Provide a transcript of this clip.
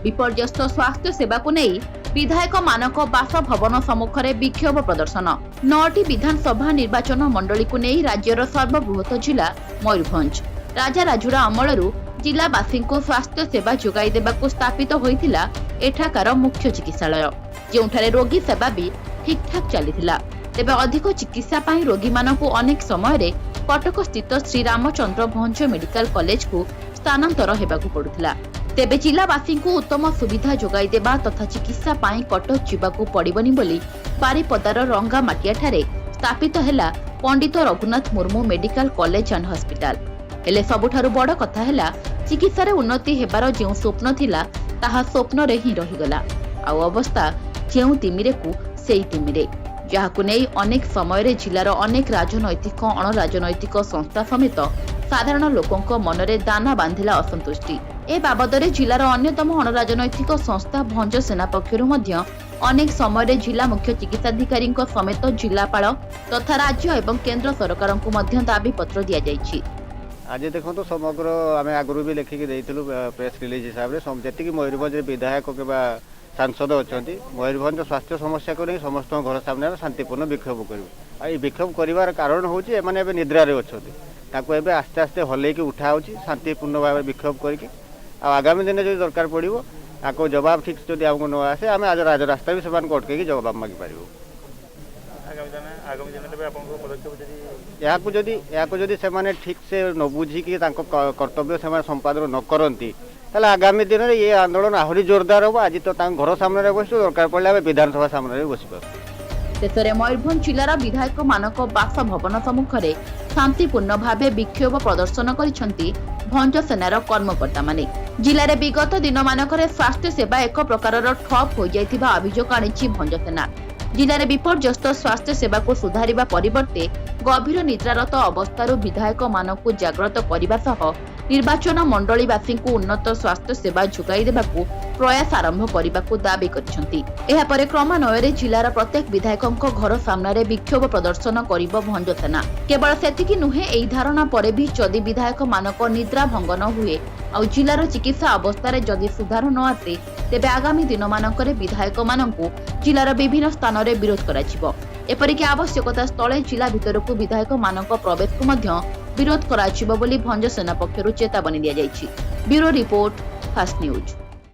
ବିପର୍ଯ୍ୟସ୍ତ ସ୍ୱାସ୍ଥ୍ୟ ସେବାକୁ ନେଇ ବିଧାୟକମାନଙ୍କ ବାସଭବନ ସମ୍ମୁଖରେ ବିକ୍ଷୋଭ ପ୍ରଦର୍ଶନ। ନଅଟି ବିଧାନସଭା ନିର୍ବାଚନ ମଣ୍ଡଳୀକୁ ନେଇ ରାଜ୍ୟର ସର୍ବବୃହତ ଜିଲ୍ଲା ମୟୂରଭଞ୍ଜ। ରାଜାରାଜୁଡ଼ା ଅମଳରୁ ଜିଲ୍ଲାବାସୀଙ୍କୁ ସ୍ୱାସ୍ଥ୍ୟ ସେବା ଯୋଗାଇ ଦେବାକୁ ସ୍ଥାପିତ ହୋଇଥିଲା ଏଠାକାର ମୁଖ୍ୟ ଚିକିତ୍ସାଳୟ, ଯେଉଁଠାରେ ରୋଗୀ ସେବା ବି ଠିକ୍ଠାକ୍ ଚାଲିଥିଲା। ତେବେ ଅଧିକ ଚିକିତ୍ସା ପାଇଁ ରୋଗୀମାନଙ୍କୁ ଅନେକ ସମୟରେ କଟକ ସ୍ଥିତ ଶ୍ରୀରାମଚନ୍ଦ୍ର ଭଞ୍ଜ ମେଡିକାଲ କଲେଜକୁ ସ୍ଥାନାନ୍ତର ହେବାକୁ ପଡୁଥିଲା। ତେବେ ଜିଲ୍ଲାବାସୀଙ୍କୁ ଉତ୍ତମ ସୁବିଧା ଯୋଗାଇ ଦେବା ତଥା ଚିକିତ୍ସା ପାଇଁ କଟକ ଯିବାକୁ ପଡ଼ିବନି ବୋଲି ବାରିପଦାର ରଙ୍ଗାମାଟିଆଠାରେ ସ୍ଥାପିତ ହେଲା Pandit Raghunath Murmu medical college and hospital. ହେଲେ ସବୁଠାରୁ ବଡ଼ କଥା ହେଲା, ଚିକିତ୍ସାରେ ଉନ୍ନତି ହେବାର ଯେଉଁ ସ୍ୱପ୍ନ ଥିଲା, ତାହା ସ୍ୱପ୍ନରେ ହିଁ ରହିଗଲା। ଆଉ ଅବସ୍ଥା ଯେଉଁ ତିମିରେକୁ ସେଇ ତିମିରେ, ଯାହାକୁ ନେଇ ଅନେକ ସମୟରେ ଜିଲ୍ଲାର ଅନେକ ରାଜନୈତିକ, ଅଣରାଜନୈତିକ ସଂସ୍ଥା ସମେତ ସାଧାରଣ ଲୋକଙ୍କ ମନରେ ଦାନା ବାନ୍ଧିଲା ଅସନ୍ତୁଷ୍ଟି। ଏ ବାବଦରେ ଜିଲ୍ଲାର ଅନ୍ୟତମ ଅଣରାଜନୈତିକ ସଂସ୍ଥା ଭଞ୍ଜ ସେନା ପକ୍ଷରୁ ମଧ୍ୟ ଅନେକ ସମୟରେ ଜିଲ୍ଲା ମୁଖ୍ୟ ଚିକିତ୍ସାଧିକାରୀଙ୍କ ସମେତ ଜିଲ୍ଲାପାଳ ତଥା ରାଜ୍ୟ ଏବଂ କେନ୍ଦ୍ର ସରକାରଙ୍କୁ ମଧ୍ୟ ଦାବିପତ୍ର ଦିଆଯାଇଛି। ଆଜି ଦେଖନ୍ତୁ, ସମଗ୍ର ଆମେ ଆଗରୁ ବି ଲେଖିକି ଦେଇଥିଲୁ ପ୍ରେସ୍ ରିଲିଜ୍ ହିସାବରେ, ଯେତିକି ମୟୂରଭଞ୍ଜରେ ବିଧାୟକ କିମ୍ବା ସାଂସଦ ଅଛନ୍ତି, ମୟୂରଭଞ୍ଜ ସ୍ୱାସ୍ଥ୍ୟ ସମସ୍ୟାକୁ ନେଇ ସମସ୍ତଙ୍କ ଘର ସାମ୍ନାରେ ଶାନ୍ତିପୂର୍ଣ୍ଣ ବିକ୍ଷୋଭ କରିବୁ। ଆଉ ଏଇ ବିକ୍ଷୋଭ କରିବାର କାରଣ ହେଉଛି, ଏମାନେ ଏବେ ନିଦ୍ରାରେ ଅଛନ୍ତି। ତାକୁ ଏବେ ଆସ୍ତେ ଆସ୍ତେ ହଲେଇକି ଉଠା ହେଉଛି ଶାନ୍ତିପୂର୍ଣ୍ଣ ଭାବରେ ବିକ୍ଷୋଭ କରିକି। ଆଉ ଆଗାମୀ ଦିନେ ଯଦି ଦରକାର ପଡ଼ିବ, ତାକୁ ଜବାବ ଠିକ୍ ଯଦି ଆମକୁ ନ ଆସେ, ଆମେ ଆଜି ରାଜରାସ୍ତା ବି ସେମାନଙ୍କୁ ଅଟକେଇକି ଜବାବ ମାଗିପାରିବୁ। ଆଗାମୀ ଦିନରେ ବି ଆପଣଙ୍କ ପଦକ୍ଷେପ ଯଦି ଏହାକୁ ଯଦି ସେମାନେ ଠିକ୍ ସେ ନ ବୁଝିକି ତାଙ୍କ କର୍ତ୍ତବ୍ୟ ସେମାନେ ସମ୍ପାଦନ ନ କରନ୍ତି, ତାହେଲେ ଆଗାମୀ ଦିନରେ ଏ ଆନ୍ଦୋଳନ ଆହୁରି ଜୋରଦାର ହେବ। ଆଜି ତ ତାଙ୍କ ଘର ସାମ୍ନାରେ ବସିଛୁ, ଦରକାର ପଡ଼ିଲେ ଆମେ ବିଧାନସଭା ସାମ୍ନାରେ ବି ବସିପାରୁ। ଶେଷରେ ମୟୂରଭଞ୍ଜ ଜିଲ୍ଲାର ବିଧାୟକମାନଙ୍କ ବାସଭବନ ସମ୍ମୁଖରେ ଶାନ୍ତିପୂର୍ଣ୍ଣ ଭାବେ ବିକ୍ଷୋଭ ପ୍ରଦର୍ଶନ କରିଛନ୍ତି ଭଞ୍ଜ ସେନାର କର୍ମକର୍ତ୍ତାମାନେ। ଜିଲ୍ଲାରେ ବିଗତ ଦିନମାନଙ୍କରେ ସ୍ୱାସ୍ଥ୍ୟ ସେବା ଏକ ପ୍ରକାରର ଠପ୍ ହୋଇଯାଇଥିବା ଅଭିଯୋଗ ଆଣିଛି ଭଞ୍ଜ ସେନା। ଜିଲ୍ଲାରେ ବିପର୍ଯ୍ୟସ୍ତ ସ୍ୱାସ୍ଥ୍ୟ ସେବାକୁ ସୁଧାରିବା ପରିବର୍ତ୍ତେ ଗଭୀର ନିଦ୍ରାରତ ଅବସ୍ଥାରୁ ବିଧାୟକମାନଙ୍କୁ ଜାଗ୍ରତ କରିବା ସହ ନିର୍ବାଚନ ମଣ୍ଡଳୀବାସୀଙ୍କୁ ଉନ୍ନତ ସ୍ୱାସ୍ଥ୍ୟ ସେବା ଯୋଗାଇ ଦେବାକୁ ପ୍ରୟାସ ଆରମ୍ଭ କରିବାକୁ ଦାବି କରିଛନ୍ତି। ଏହାପରେ କ୍ରମାନ୍ୱୟରେ ଜିଲ୍ଲାର ପ୍ରତ୍ୟେକ ବିଧାୟକଙ୍କ ଘର ସାମ୍ନାରେ ବିକ୍ଷୋଭ ପ୍ରଦର୍ଶନ କରିବ ଭଞ୍ଜସେନା। କେବଳ ସେତିକି ନୁହେଁ, ଏହି ଧାରଣା ପରେ ବି ଯଦି ବିଧାୟକମାନଙ୍କ ନିଦ୍ରା ଭଙ୍ଗ ନ ହୁଏ ଆଉ ଜିଲ୍ଲାର ଚିକିତ୍ସା ଅବସ୍ଥାରେ ଯଦି ସୁଧାର ନ ଆସେ, ତେବେ ଆଗାମୀ ଦିନମାନଙ୍କରେ ବିଧାୟକମାନଙ୍କୁ ଜିଲ୍ଲାର ବିଭିନ୍ନ ସ୍ଥାନରେ ବିରୋଧ କରାଯିବ। ଏପରିକି ଆବଶ୍ୟକତା ସ୍ଥଳେ ଜିଲ୍ଲା ଭିତରକୁ ବିଧାୟକମାନଙ୍କ ପ୍ରବେଶକୁ ମଧ୍ୟ ବିରୋଧ କରାଯିବ ବୋଲି ଭଞ୍ଜସେନା ପକ୍ଷରୁ ଚେତାବନୀ ଦିଆଯାଇଛି। Bureau report, fast news.